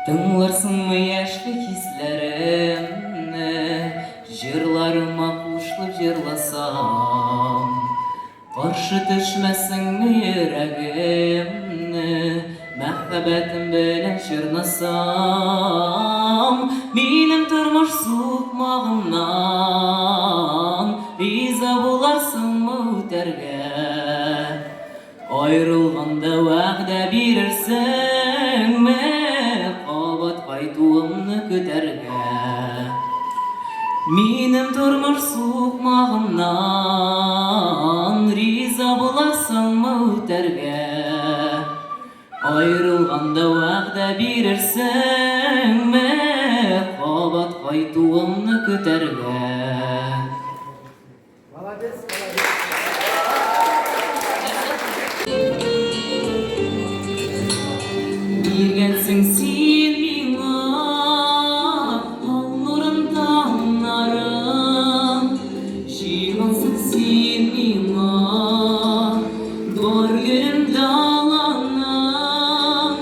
Тыңларсыңмы яшьлек хисләремне, Җырларыма кушылып җырласам? Каршы төшмәсеңме йөрәгемне, Мәхәббәтем белән чорнасам? Минем тормыш сукмагымнан Риза буларсыңмы үтәргә? Аерылганда вәгъдә бирерсеңме, Кабат кайтуымны көтәргә? Минем тормыш сукмагымнан Риза буласыңмы үтәргә? Аерылганда вәгъдә бирерсеңме, Кабат кайтуымны көтәргә? Молодец, молодец. Биргәнсең син миңа ал нурын таңнарын, Җыйгансың син миңа бар гөлем даланың,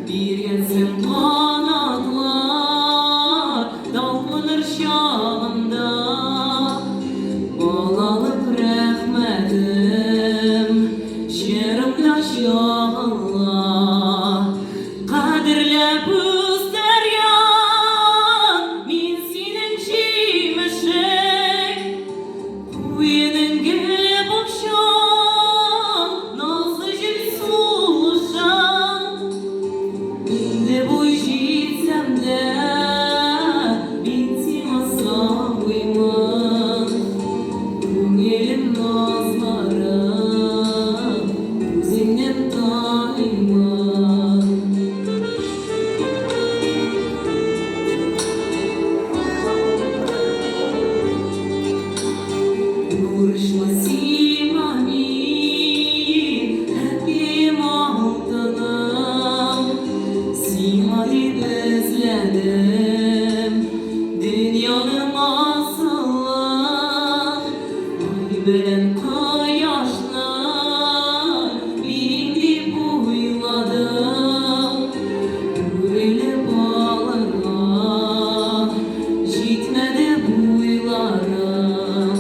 Биргәнсең канатлар Талпыныр чагымда Балалык рәхмәтем Җырымда чагыла. Кадерләп үстергән Мин синең җимешең. Куеның гел бакчаң, Назлы җил сулышың. Инде буй җитсәм дә, мин сиңа сабыймын. Күңелем назларын үзеңнән таймын. Бурычлы сиңа мин, әткәем алтыным, Сиңа дип эзләдем дөньяның асылын. Ай белән кояшны бирим дип уйладым, Үрелеп алырга җитмәде буйларым.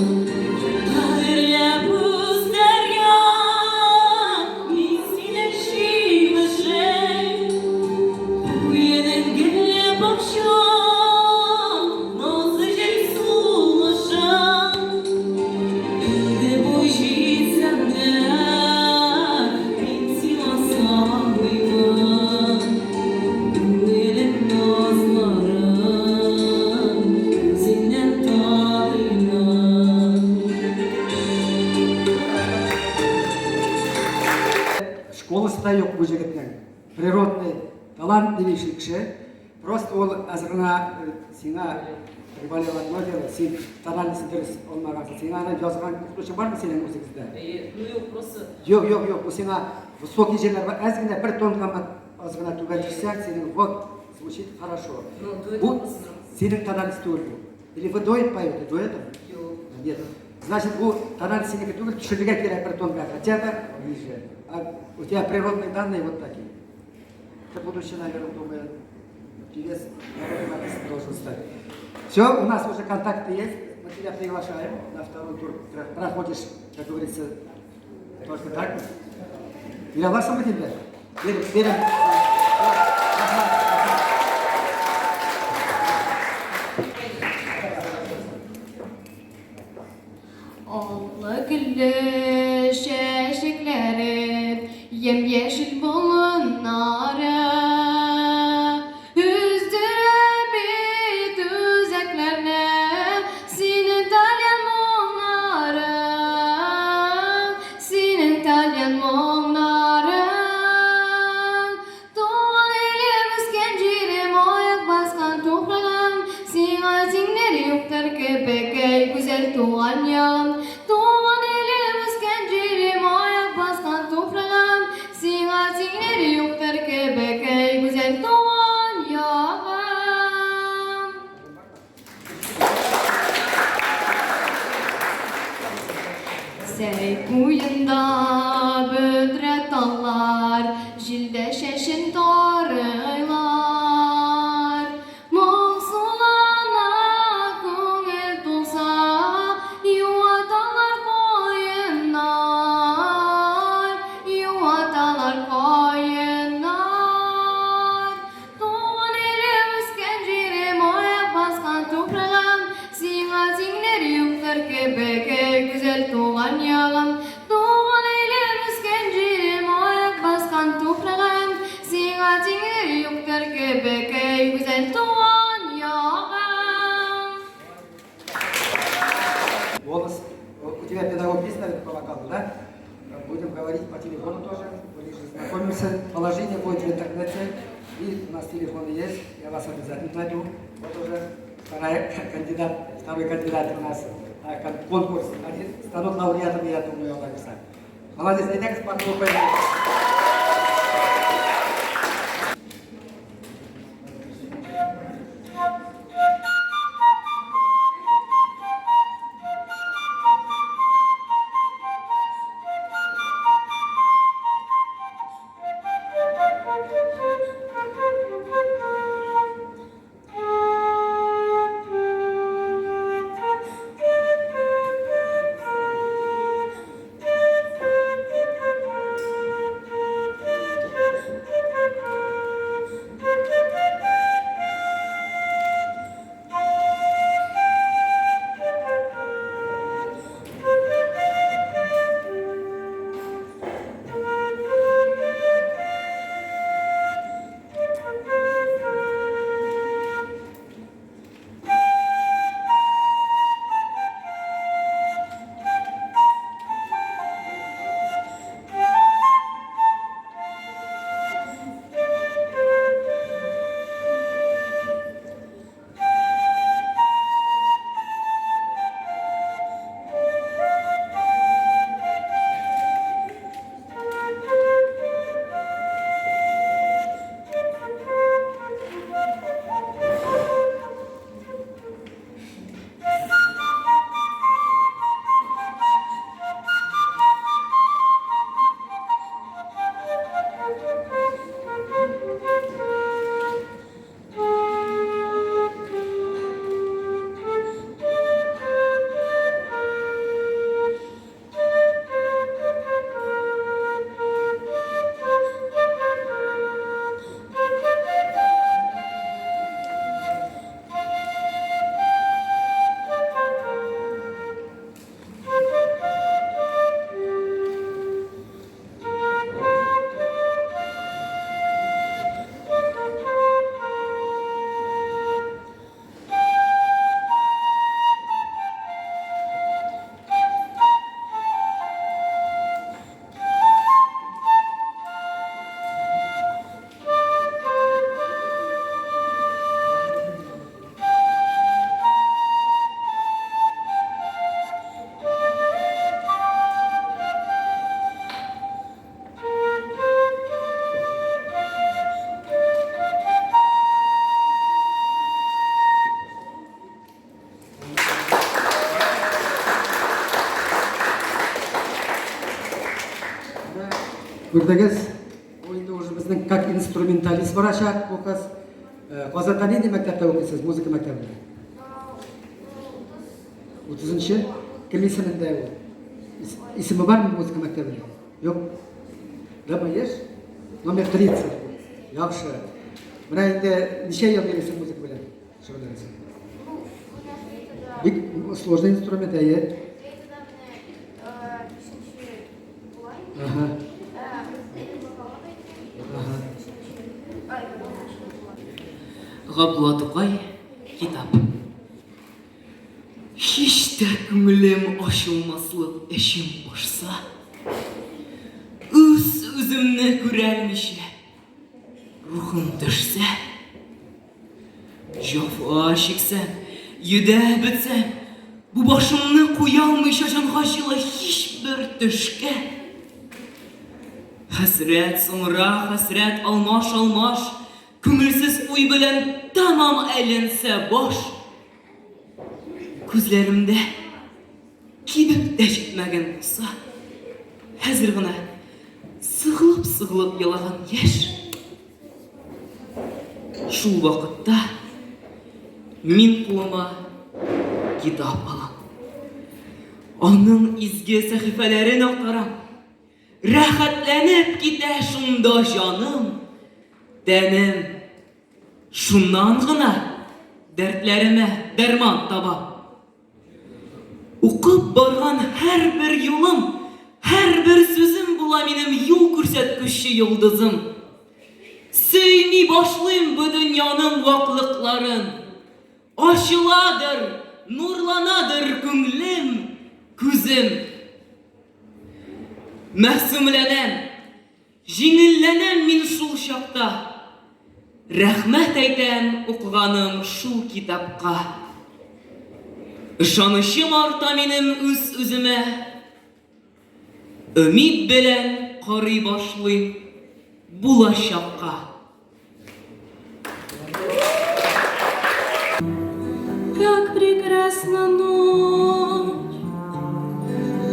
Кадерләп үстергән мин синең җимешең. Куенең гел бакчаң, назлы җил сулышың. Инде буй җитсәм дә, мин сиңа сабыймын. Күңелем назларын үзеңнән таймын. Школасы да юк бу җегетнең. Природный талант димешли кеше. Просто ул әз генә сиңа приболел одно дело, син тональность дөрес алмагансың. Сиңа аны язган укытучы бармы синең үзегездә? Әйе, ну юк, просто. Юк, юк, юк, бу сиңа высокий җирләр бар. Әз генә бер тонга аз гына түбән төшсәң, синең вот звучит хорошо. Ну, дуэт Бу синең тональность түгел бу. Или вы дуэт поете, дуэтом? Юк. Нет. Значит, бу тональность синеке түгел, төшерергә кирәк бер тонга, хотя бы ниже. А у тебя природные данные вот такие. Ты будущий, наверное, думаю, певец, народный артист должен стать. Все, у нас уже контакты есть. Мы тебя приглашаем на второй тур. Проходишь, как говорится, только так. Или аласыңмы тебе? Берем, берем. Аллы-гөлле чәчәкләре, Ямь-яшел болыннары. Өздерә бит үзәкләрне Синең тальян моңнарың, Синең тальян моңнарың. Туган илем, үскән җирем, аяк баскан туфрагым, Сиңа тиңнәр юктыр кебек, әй, гүзәл туган ягым. Туган илем, үскән җирем, аяк баскан туфрагым, Сиңа тиңнәр юктыр кебек. юаталар каеннар. Туган илем, үскән җирем, аяк баскан туфрагым, Сиңа тиңнәр юктыр кебек, әй гүзәл туган ягым. Туган илем, үскән җирем, аяк баскан туфрагым, Сиңа тиңнәр юктыр кебек, әй гүзәл туган ягым. Голос. У тебя педагог есть, наверное, по вокалу, да? Будем говорить по телефону тоже, ближе знакомимся. Положение будет в интернете. И у нас телефоны есть, я вас обязательно найду. Вот уже вторая кандидат, второй кандидат у нас на конкурс. Они станут лауреатами, я думаю, Алла. Молодец, әйдәгез, похлопаем. Күрдегез, бу инде уже безнең как инструменталист барачак бу кыз. Казанда нинди мәктәптә укыйсыз, музыка мәктәбендә? 30-нчы? Кем исемендә ул? Исеме бармы музыка мәктәбенең? Юк. Дама есть? Номер 30. Яхшы. Менә инде ничә ел йөрисең музыка белән шөгыльләнәсең? Бик сложный инструмент, әйе. Ага. Ага. Габдулла Тукай, Китап. Һич тә күңелем ачылмаслык эчем пошса, үз-үземне күрәлмичә, рухым төшсә, җәфа чиксәм, йөдәп бетсәм, бу башымны куялмыйча җанга җылы һичбер төшкә. Хәсрәт соңра хәсрәт алмаш-алмаш, күңелсез уй белән тәмам әйләнсә баш. Күзләремдә кибеп тә җитмәгән булса, хәзер генә сыгылып-сыгылып елаган яшь. Шул вакытта мин кулыма китап алам. Аның изге сәхифәләрен актарам. Рәхәтләнеп китә шунда җаным, тәнем. Шуннан гына дәртләремә дәрман табам. Укып барган һәрбер юлым, һәрбер сүзем була минем юл күрсәткүче йолдызым. Сөйми башлыйм бу дөньяның ваклыкларын. Ачыладыр, нурланадыр күңлем, күзем. Мәгъсүмләнәм, җиңелләнәм мин шул чакта. Рәхмәт әйтәм укыганым шул китапка. Ышанычым арта минем үз-үземә. Өмид белән карый башлыйм булачакка. Как прекрасна ночь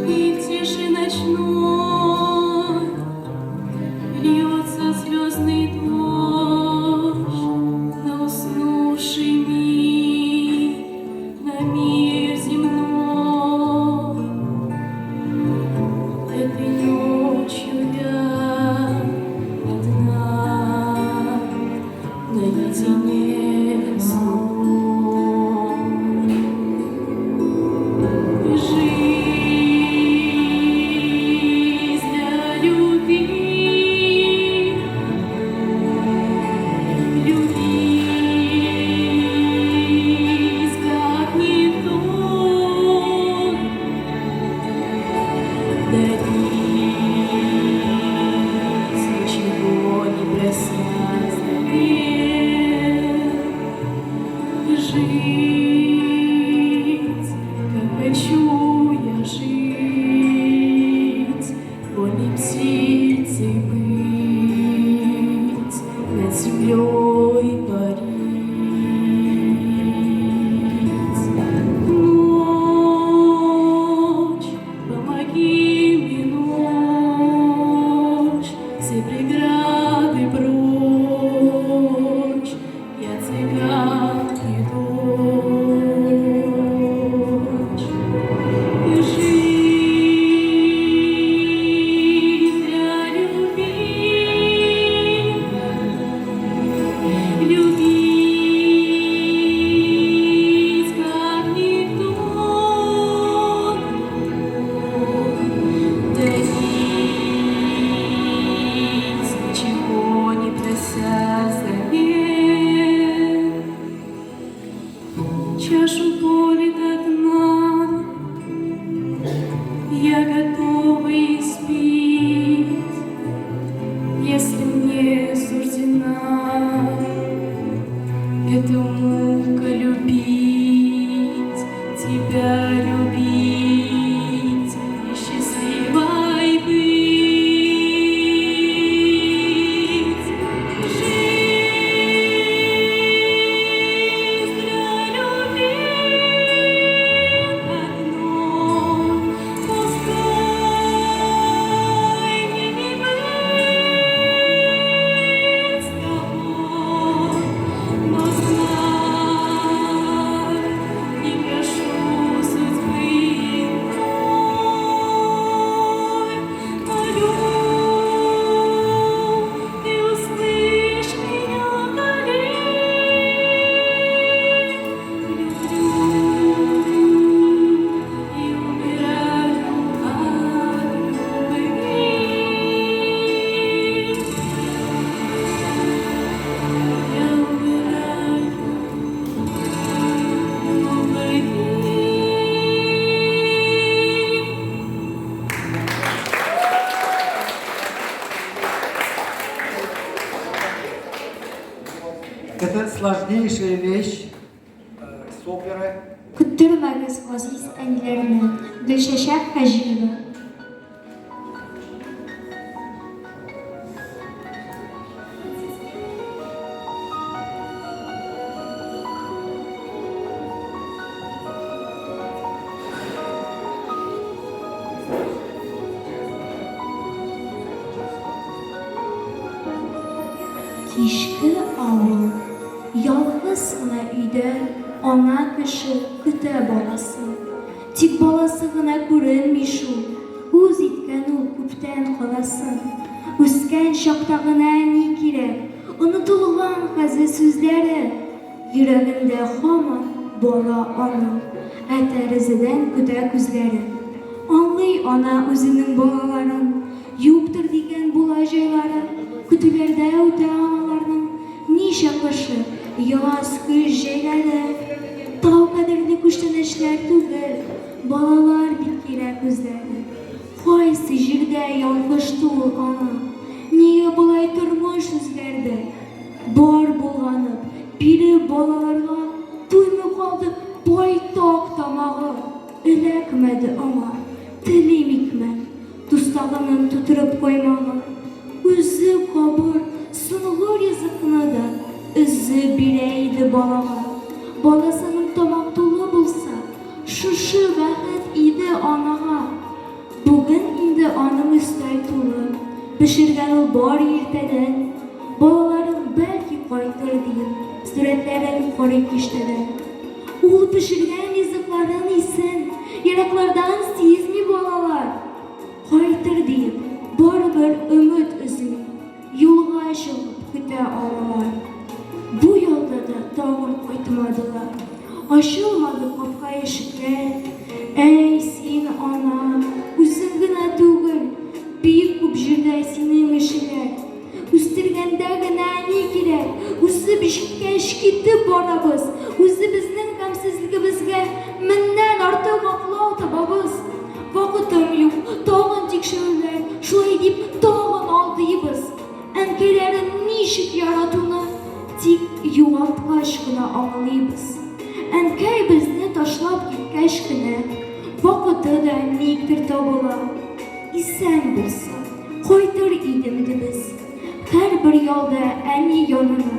и в тиши ночной льется звездный дождь на уснувший мир, на мир земной. Этой ночью я одна наедине с луной. Жизнь для любви, любить, как никто, дарить, ничего не прося взамен. Жить, как хочу я жить, вольной птицей быть, над землей парить. Ночь, помоги мне, ночь, все преграды прочь, я цыганки дочь. Жизнь для любви, любить, как никто, дарить, ничего не прося взамен. Чашу боли до дна я готова испить, если мне суждена эта мука любить, тебя любить и счастливой быть. Жизнь для любви одной, пускай мне не быть с тобой, но знай, не прошу судьбы иной. Молю, ты услышь меня вдали. Люблю и умираю от любви. Я умираю от любви. Это сложнейшая вещь с оперы. Көттермәгез газиз әниләрне. Гөлчәчәк Хаҗиева. Кичке авыл. Ялгыз гына өйдә ана кеше көтә баласын. Тик баласы гына күренми шул. Үз иткән. икән ул күптән каласын? Үскән чакта гына ни кирәк, Онытылган хәзер сүзләре. Йөрәгендә һаман бала аның, Ә тәрәзәдән көтә күзләре. Аңлый ана үзенең балаларын, Юктыр дигән була җайлары. Көтүләрдә үтә аналарның Ничә кышы, яз, көз, җәйләре. Тау кадерле күчтәнәчләр түгел, Балалар бит кирәк үзләре. Кайсы җирдә ялгышты ул ана? Нигә болай тормыш үзгәрде? Бар булганып, биреп балаларга Туймый калды байтак тамагы. Эләкмәде аңа, телим икмәк, Тустагының тутырып каймагы. Үзе кабыр, соңгы ризыкны да Өзеп бирә иде балага. Баласының тамак тулы булса, Шушы бәхет иде анага. Бүген инде аның өстәл тулы, Пешергән ул бар иртәдән. Балаларым бәлки кайтыр диеп, Сурәтләрен карый киштәдән. Ул пешергән ризыкларын исен Ераклардан сизми балалар. Кайтыр диеп, барыбер өмет өзми, Юлга чыгып көтә аналар. Бу ялда да тагын кайтмадылар. Ачылмады капка-ишекләр. Әй, син, ана, үзең генә түгел, Бик күп җирдә синең ишеләр. Үстергәндә генә ни кирәк, Үсеп җиткәч китеп барабыз, Үзебезнең гамьсезлегебезгә Меңнән артык аклау табабыз. Вакытым юк, тагын тикшерүләр, Шулай дип тагын алдыйбыз. Әнкәйләрен ничек яратуны Тик югалткач кына аңлыйбыз. Әнкәй безне ташлап киткәч кенә, Вакыты да никтер табыла. Исән булса, кайтыр идем дибез. Һәрбер ялда әни янына.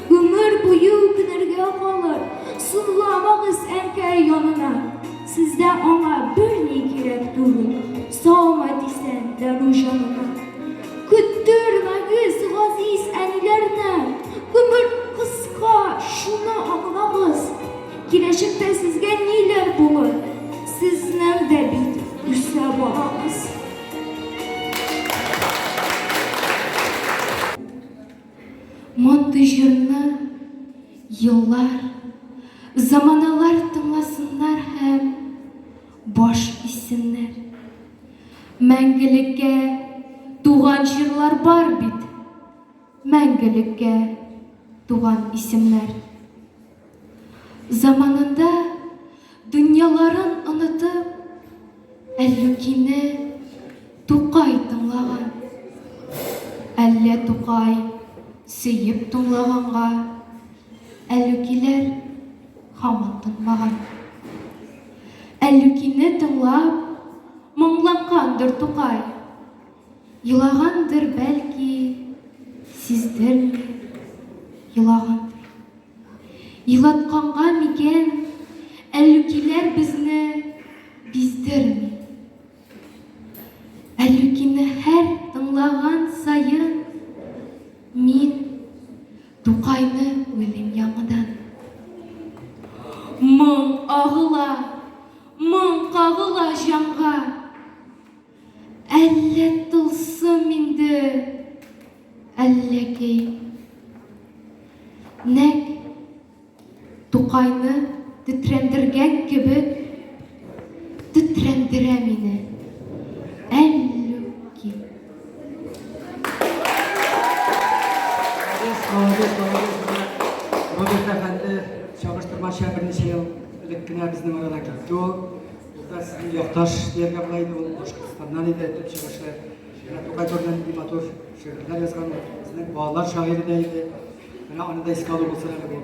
Гомер буе үкенергә калыр, Соңламагыз әнкәй янына. Сездә аңа берни кирәк түгел, Саумы дисәң, дару җанына. Көттермәгез газиз әниләрне, Гомер кыска, шуны аңлагыз. Киләчәктә сезгә ниләр булыр, Сезнең дә бит үсә балагыз. Мондый җырны еллар, заманалар тыңласыннар һәм баш исеннәр. Мәңгелеккә туган җырлар бар бит, мәңгелеккә туган исемнәр. Заманында дөньяларын онытып, Әллүкине Тукай тыңлаган. Әллә Тукай сөеп тыңлаганга, Әллүкиләр һаман тынмаган. Әллүкине тыңлап, моңлангандыр Тукай. Елагандыр, бәлки, сиздерми елагандыр. Елатканга микән Әллүкиләр безне биздерми. Әллүкине һәр тыңлаган саен мин Тукайны уйлыйм яңадан. Моң агыла, моң кагыла җанга. Әллә тылсым инде, әллә кәй. Нәкъ Тукайны тетрәндергән кебек тетрәндерә мине Әллүки. Молодец, молодец, молодец. Менә Роберт әфәнде чагыштырмача берничә ел элек кенә безнең арада китте ул. Ул да сезнең якташ дияргә була иде, ул Башкортстаннан иде, төп чыгышы. Менә Тукай турында нинди матур шигырьләр язган ул. Безнең балалар шагыйре дә иде. Менә аны да искә алу булсын әле бу.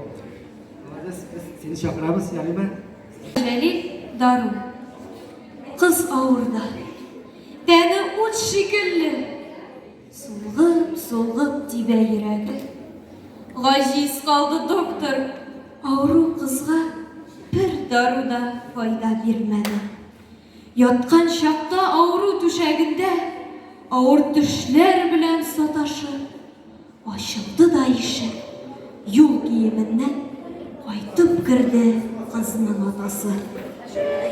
Молодец, без сине чакырабыз, ярыймы? Җәлил дару. Кыз авырда. Тәне ут шикелле. Сулгып, сулгып тибә йөрәге. Гаҗиз калды доктор. Авыру кызга бер дару да файда бирмәде. Яткан чакта авыру түшәгендә авыр төшләр белән саташып, ачылды да ишек, юл киеменнән кайтып керде кызның атасы.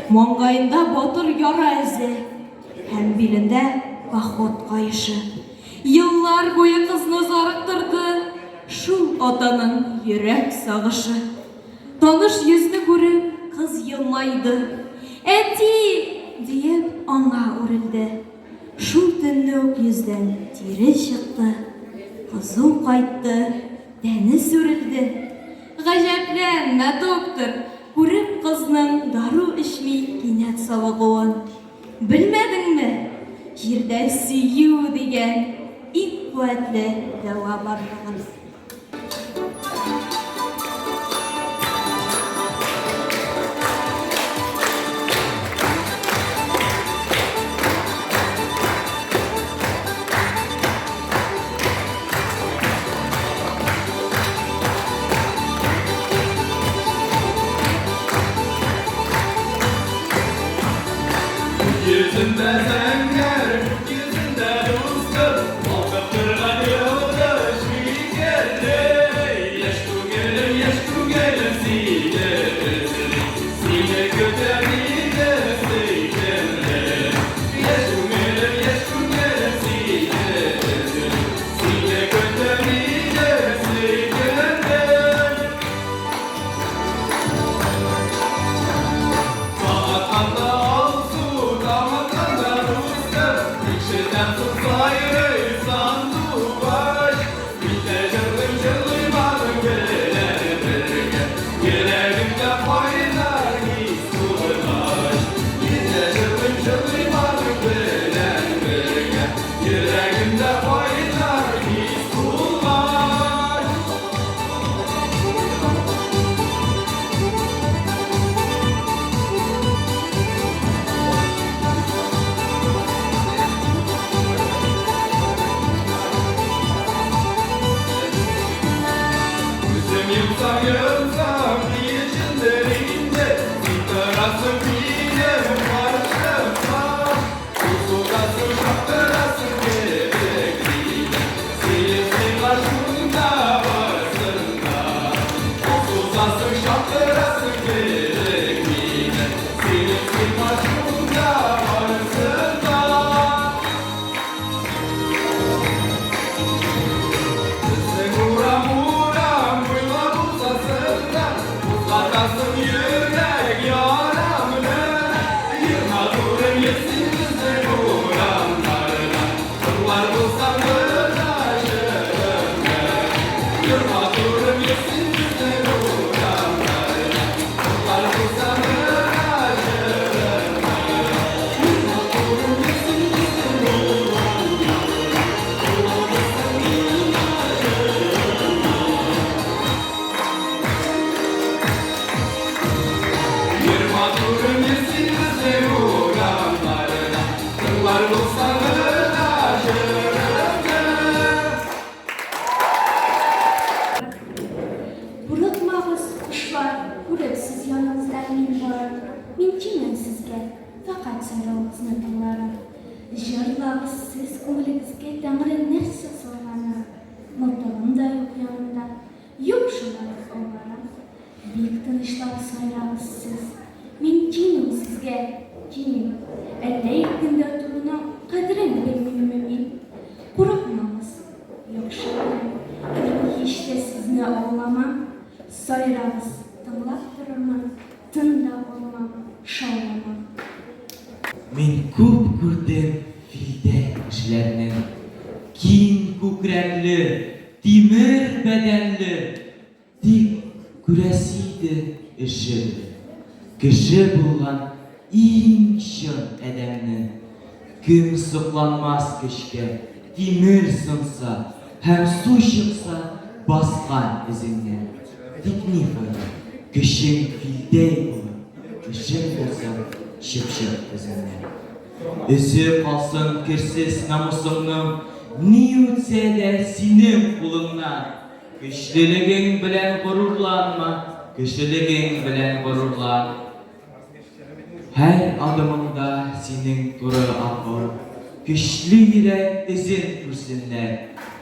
Маңгаенда батыр яра эзе. Һәм билендә поход каешы. Еллар буе кызны зарыктырды шул атаның йөрәк сагышы. Таныш йөзне күреп, кыз елмайды. Әти! диеп, аңа үрелде. Шул төнне үк йөздән тире чыкты, кызу кайтты, тәне сүрелде. Гаҗәпләнмә, доктор, күреп кызның дару эчми кинәт савыгуын. Белмәдеңме? Җирдә сөю дигән иң куәтле дәва барлыгын. Йөзендә зәңгәр, күк йөзендә дустым, Балкып торган йолдыз шикелле. Яшь күңелем, яшь күңелем сине эзли, Сине көтәм инде сөйкемле. Яшь күңелем, яшь күңелем сине эзли, Сине көтәм инде сөйкемле. Таң атканда алсу, таң атканда дустым, Ишетәм соң сайрый сандугач. Мин дә җырлыйм, җырлыйм аның белән бергә, Йөрәгемдә кайнар хис тулгач. Мин дә җырлыйм, җырлыйм аның белән бергә, Йөрәгемдә кайнар хис тулгач. Үзем йомсам, йомсам, ни өчендер инде Син торасың минем каршымда. Кул сузасың, шаптырасың кебек мине, Сине сыйлар шунда барсын да. Кул сузасың, шаптырасың кебек мине, Сине сыйлар шунда барсын да. Безнең урам, урам буйлап узасың да, Кузгатасың йөрәк ярамны. Йөрмә турым, йөр син безнең урамнарда, Тыңлар булсаң гына җырымны. Йөрмә турым, йөр син безнең урамнарда, Тыңлар булсаң гына җырымны. Йөрмә турым, йөр син безнең урамнарда, Тыңлар булсаң гына җырымны. Йөр матурым, йөр син безнең урамнарда, Тыңлар булсаң гына җырымны. Курыкмагыз, кошлар, күреп сез яныгызда мин бар. Мин тимәм сезгә, фәкать сайравыгызны тыңларым. Җырлагыз сез күңелегезгә Тәңре нәрсә салганы. Мылтыгым да юк янымда, юк шулай ук ауларым. Бик тынычлап сайрагыз сез. Мин тимим сезгә, тимим. Әллә иркендә торуның кадерен белмимме мин? Курыкмагыз, яхшы беләм, мин һич тә сезне ауламам. Сайрагыз, тыңлап торырмын, тын да алмам, шауламам. Мин күп күрдем филдәй кешеләрне, Киң күкрәкле, тимер бәдәнле, Тик күрәсе иде эше белән Кеше булган иң чын адәмне. Кем сокланмас көчкә, тимер сынса Һәм су чыкса баскан эзеңнән. Тик ни файда, көчең филдәй булып, Эшең булса чыпчык эзеңнән. Эзе калсын керсез намусыңның, Ни үтсә дә синең кулыңнан. Көчлелегең белән горурланма, кешелегең белән горурлан. Һәр адымыңда синең туры акыл, көчле йөрәк эзен күрсеннәр.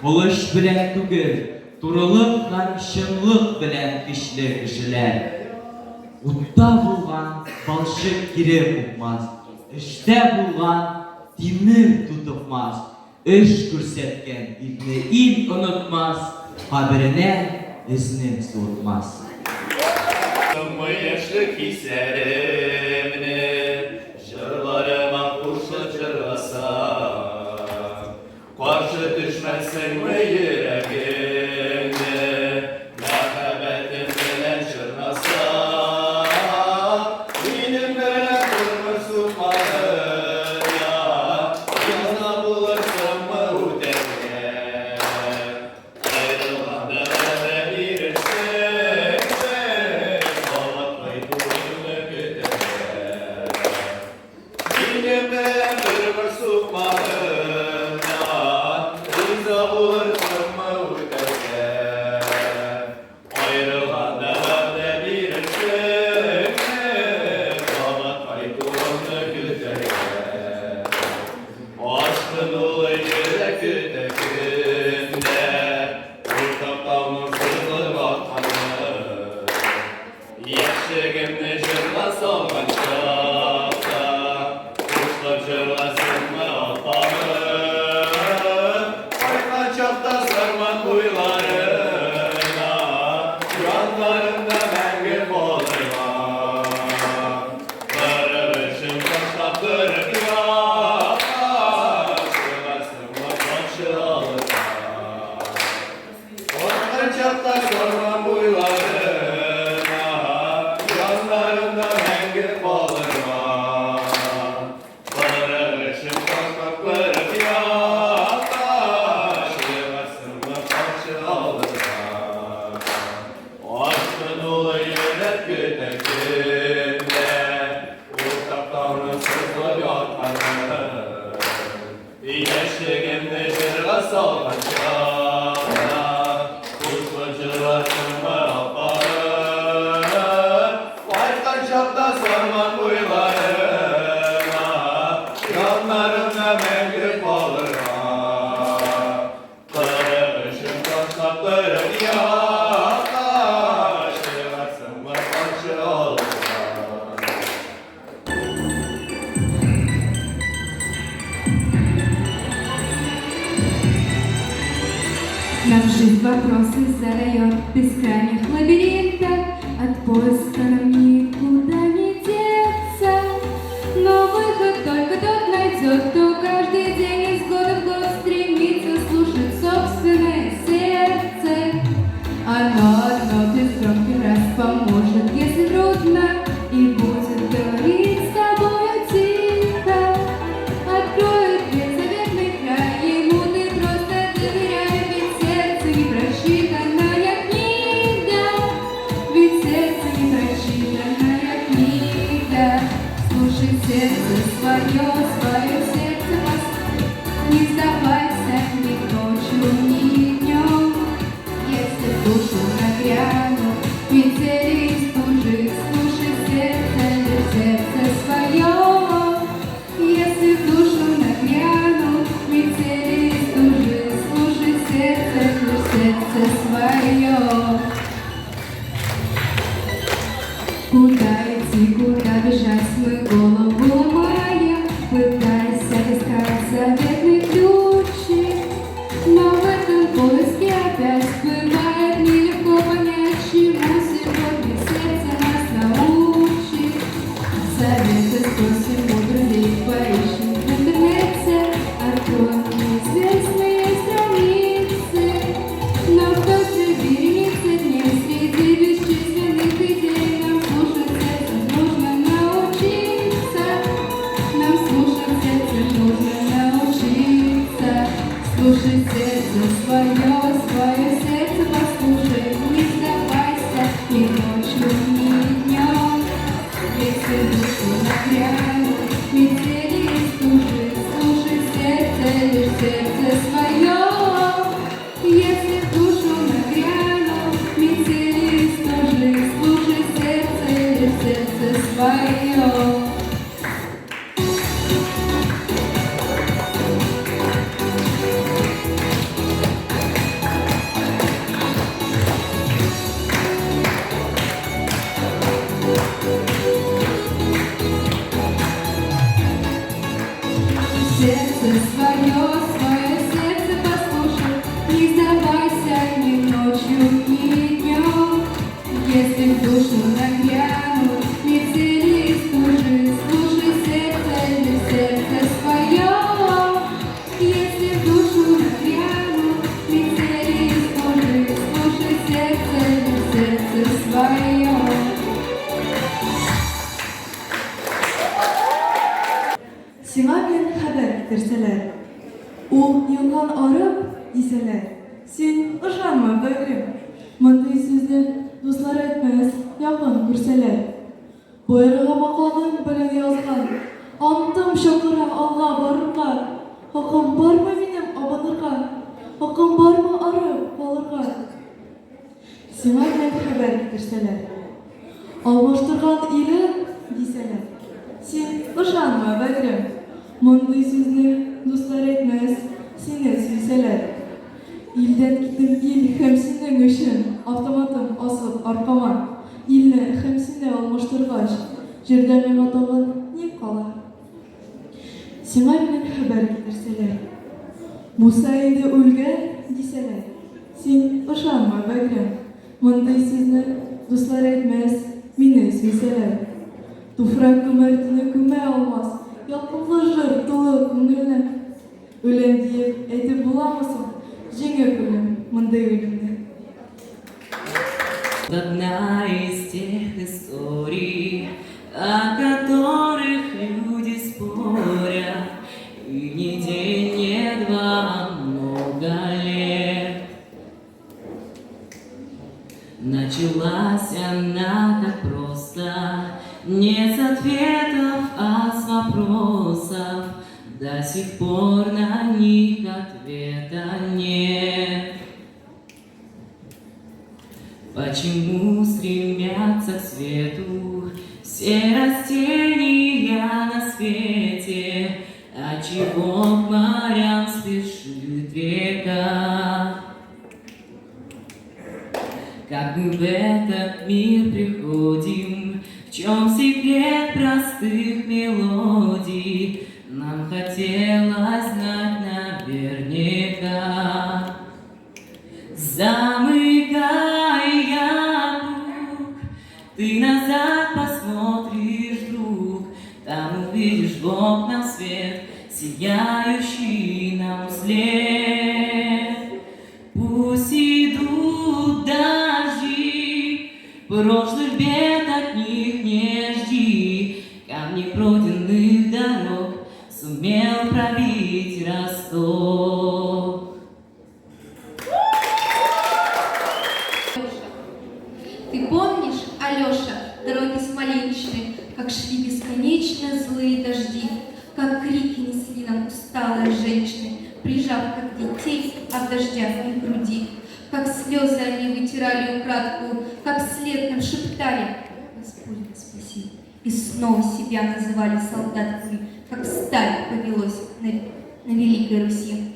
Кылыч белән түгел, турылык һәм чынлык белән көчле кешеләр. Утта булган балчык кире купмас, эштә булган. тимер тутыкмас, Эш күрсәткән ирне ил онытмас, Каберенә эзне суытмас. Соңгы яшьлек хисләремне Җырларыма кушып җырласам, Каршы төшмәссеңме йөрәгемне Мәхәббәтем белән чорнасам? Минем белән тормыш сукмагына Яза булырсыңмы үтәргә? Аерылганда вәгъдә бирерсеңме, Кабат кайтуыңны көтәргә? Минем белән тормыш сукмагына Риза булырсыңмы үтәргә? Аерылганда вәгъдә бирерсеңме, Кабат кайтуыңны көтәргә? Ашкынулы йөрәк көтә көн дә, Уртак тауның сызылып атканын. Яшьлегемне җырга салган чакта, Кушылып җырласынмы апагым? Кайткан чакта Сарман буйларына, Яннарында мәңге калырга. Кырык өчен ташлап кырык якка, Чыгасыңмы каршы алырга? Кайткан чакта Сарман буйларына, Яннарында мәңге калырга. Кырык өчен ташлап кырык якка, Чыгасыңмы каршы алырга? Ашкынулы йөрәк көтә көн дә, Уртак тауның сызылып ятканын. Яшьлегемне җырга салган чакта, Кушылып җырларсыңмы, апагым? Кайткан чакта Сарман буйларына, Яннарымда мәңге калырга. Кырык өчен ташлап кырык якка, Чыгарсыңмы каршы алырга? Нам жизнь вопросы задает в бескрайних лабиринтах. От поиска нам никуда не деться. Но выход только тот найдет, кто каждый день из года в год стремится слушать собственное сердце. Оно одно без громких раз поможет, если трудно, и будет говорить с тобою тихо. Откроет дверь заветный край, ему ты просто доверяй, ведь сердце не прочитанная книга, ведь сердце не прочитанная книга. Слушай сердце свое, свое сердце послушай, не сдавайся ни ночью, ни днем. Если в душу нагрянут метели и стужи, слушай сердце, лишь сердце свое. Если в душу нагрянут метели и стужи, слушай сердце, лишь сердце свое. Куда идти, куда бежать, мы голову ломаем, пытаясь отыскать заветный ключик. Но в этом поиске опять бывает нелегко понять, чему сегодня сердце нас научит. Советы спросим у друзей, поищем в интернете, откроем неизвестные страницы. Но в той веренице дней среди бесчисленных идей нам слушать сердце нужно научиться. Нам слушать сердце нужно научиться. Слушай сердце свое, свое сердце послушай, не сдавайся ни ночью, ни днем. Если в душу нагрянут метели и стужи, слушай сердце, лишь сердце свое. Если в душу нагрянут метели и стужи, слушай сердце, лишь сердце свое. ночью, ни днем. Если в душу нагрянут метели и стужи, слушай сердце, лишь сердце свое. Если в душу нагрянут метели и стужи, слушай сердце, лишь сердце свое. Сиңа белән хәбәр китерсәләр, Ул янган арып, дисәләр, Син ышанма, бәгърем. Мондый сүзне дуслар әйтмәс, якын күрсәләр. Боерыгыма каным белән язган Антым чакыра алга барырга. Хакым бармы минем абынырга, Хакым бармы арып калырга? Сиңа белән хәбәр китерсәләр. Алмаштырган илен, дисәләр. Син ышанма, бәгърем. Мондый сүзне дуслар әйтмәс, сине сөйсәләр. Илдән киттем ил һәм синең өчен, Автоматым асып аркама. Илне һәм сине алмаштыргач, Җирдә миңа тагын ни кала? Сиңа минем хәбәр китерсәләр. Муса инде үлгән, дисәләр. Син ышанма, бәгърем. Мондый сүзне дуслар әйтмәс, мине сөйсәләр. Туфрак күмәртүне күмә алмас, Ялкынлы җыр тулы күңелне. Үләм диеп әйтеп буламы соң, Җиңеп үлем мондый үлемне. Одна из тех историй, о которых люди спорят, И ни день, ни два, а много лет. Началась она так просто, не с ответов, а с вопросов. До сих пор на них ответа нет. Почему стремятся к свету все растения на свете, Отчего к морям спешит река? Как мы в этот мир приходим, в чем секрет простых мелодий, Нам хотелось знать наверняка. Замыкая круг, ты назад посмотришь, друг, Там увидишь в окнах свет, сияющий нам вслед. Пусть идут дожди, прошлых бед от них не жди, Камни пройденных дорог сумел пробить росток. Ты помнишь, Алеша, дороги Смоленщины, как шли бесконечно злые дожди, как крики несли нам усталые женщины, прижав как детей от дождя к их груди, как слезы они вытирали украдкою, как вслед нам шептали «Господь, спаси!» И снова себя называли солдатками, как сталь повелось на Великой Руси.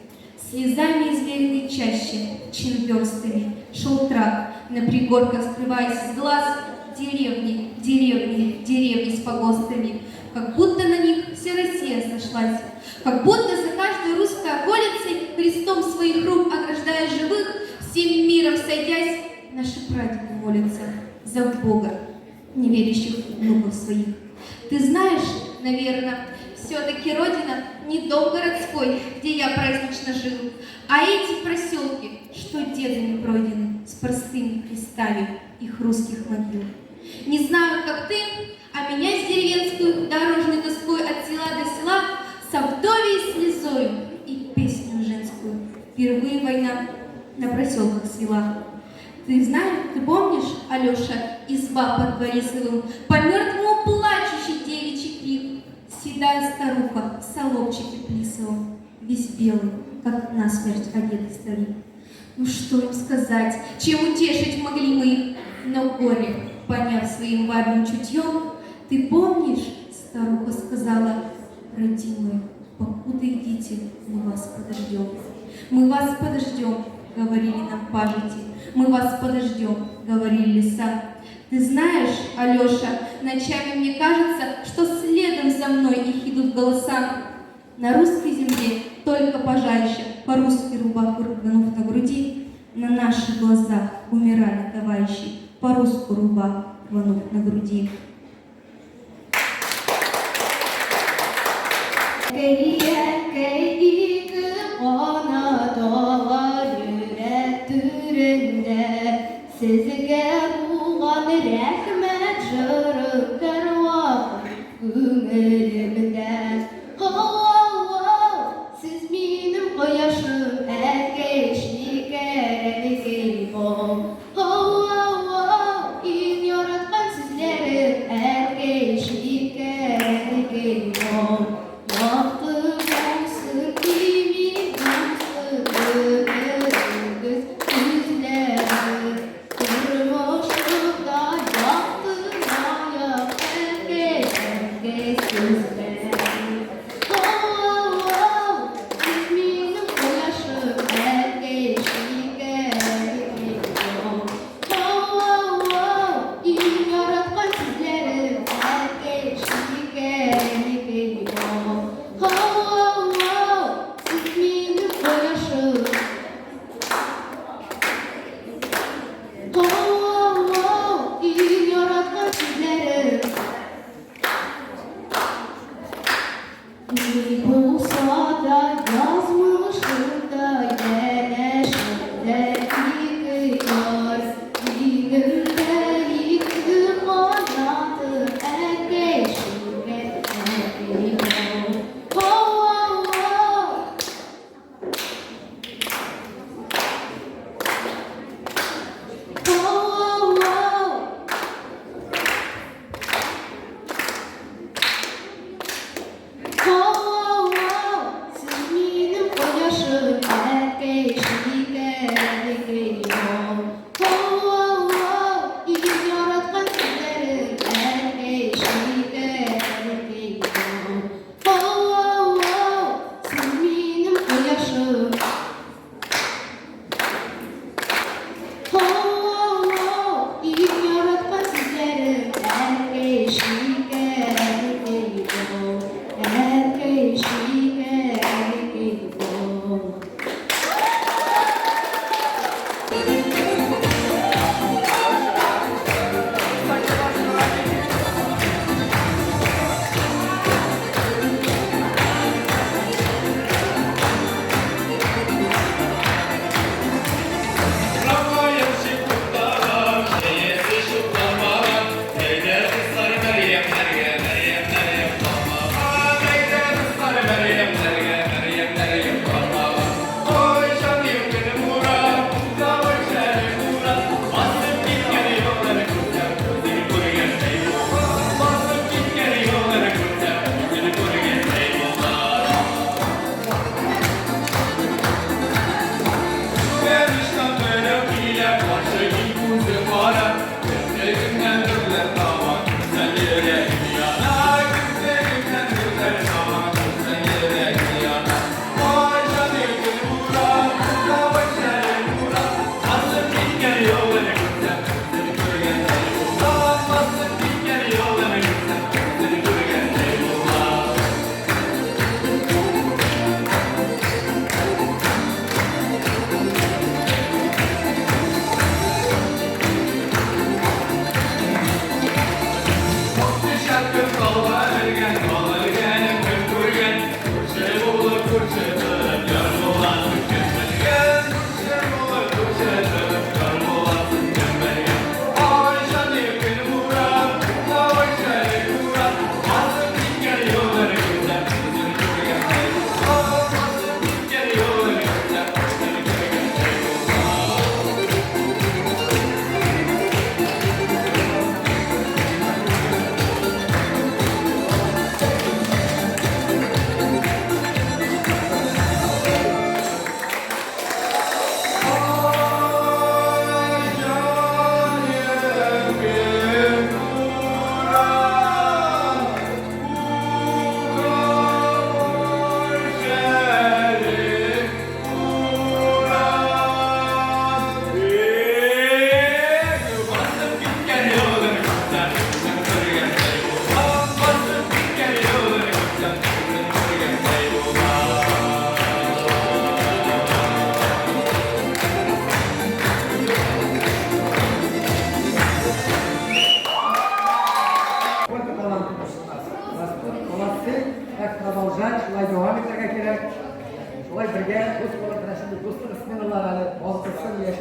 Слезами измеренной чаще, чем верстами, шел тракт, на пригорках скрываясь с глаз, деревни, деревни, деревни с погостами, как будто на них вся Россия сошлась, как будто за каждой русской околицей крестом своих рук ограждая живых, всем миром сойдясь, наши прадеды молятся за Бога, неверящих внуков своих. Ты знаешь, наверное, все-таки родина не дом городской, где я празднично жил, а эти проселки, что дедами пройдены с простыми крестами их русских могил. Не знаю, как ты, а меня с деревенскую дорожной тоской от села до села со вдовьей слезою и песню женскую впервые война на проселках свела. Ты знаешь, ты помнишь, Алеша, изба под Борисовым, по мертвому плачущий девичий крик, седая старуха в солобчике плисовом, весь белый, как насмерть одетый старик. Ну что им сказать, чем утешить могли мы их? Но горе, поняв своим бабьим чутьем, ты помнишь, старуха сказала, родимые, покуда идите, мы вас подождем. Мы вас подождем, говорили нам пажити, мы вас подождем, говорили леса. Ты знаешь, Алеша, ночами мне кажется, что следом за мной их идут голоса. На русской земле только пожарище, по-русски рубаху рванув на груди, на нашей наших глазах умирали товарищи, по-русски руба, рванув на груди. Әткәй, ике канат алар йөрәк түрендә. Сезгә булган рәхмәт җырым һәрвакыт күңелемдә. Һау-ау, сез минем кояшым, әткәй, шикәр, әнкәй, бал. Һау-ау, иң яраткан сүзләрем, әткәй, шикәр, әнкәй, бал. Якты булсын, имин булсын гомерегез, күзләрегез. Тормышымда якты маяк, әнкәй, әнкәй сүзләре. Һау-ау, сез минем кояшым, әнкәй, шикәр, әнкәй, бал. Һау-ау, иң яраткан сүзләрем, әнкәй, шикәр, әнкәй, бал. Һау-ау, сез минем кояшым. Һау-ау, иң яраткан сүзләрем. Ни булса да язмышымда янәшәмдә ике яр. Иңемдә ике канатым, әткәй, шикәр, әнкәй, бал. Һау-ау-ау. Һау-ау-ау. Һау-ау, сез минем кояшым, әткәй, шикәр, әнкәй, бал. Һау-ау, иң яраткан сүзләрем, әткәй, шикәр, әнкәй, бал. Һау-ау, сез минем кояшым. Һау-ау, иң яраткан сүзләрем, әткәй, шикәр, әнкәй, бал. Әткәй, шикәр, әнкәй, бал.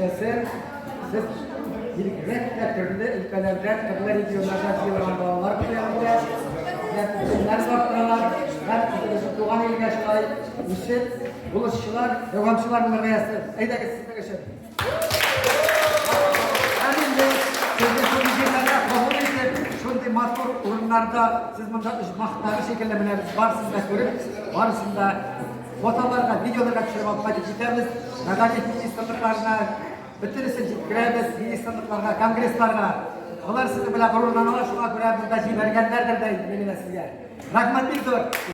яшәсен. Сез бигрәк тә төрле өлкәләрдән, төрле регионнардан җыелган балалар белән белән арттыралар. Һәм үзебезнең туган илгә шулай үсеп, булышчылар, дәвамчылар булырга язсын. Әйдәгез сезнең өчен. Һәм инде сезне шундый җирләргә кабул итеп, шундый матур урыннарда сез монда оҗмахтагы шикелле менә без барысын да күреп, барысын да фотоларга, видеоларга төшереп алып кайтып җитәбез. Мәгариф министрлыкларына бөтенесен җиткерәбез, министрлыкларга, конгрессларга. Алар сезнең белән горурланалар, шуңа күрә монда җибәргәннәрдер дә инде менә сезгә. Рәхмәт бик зур.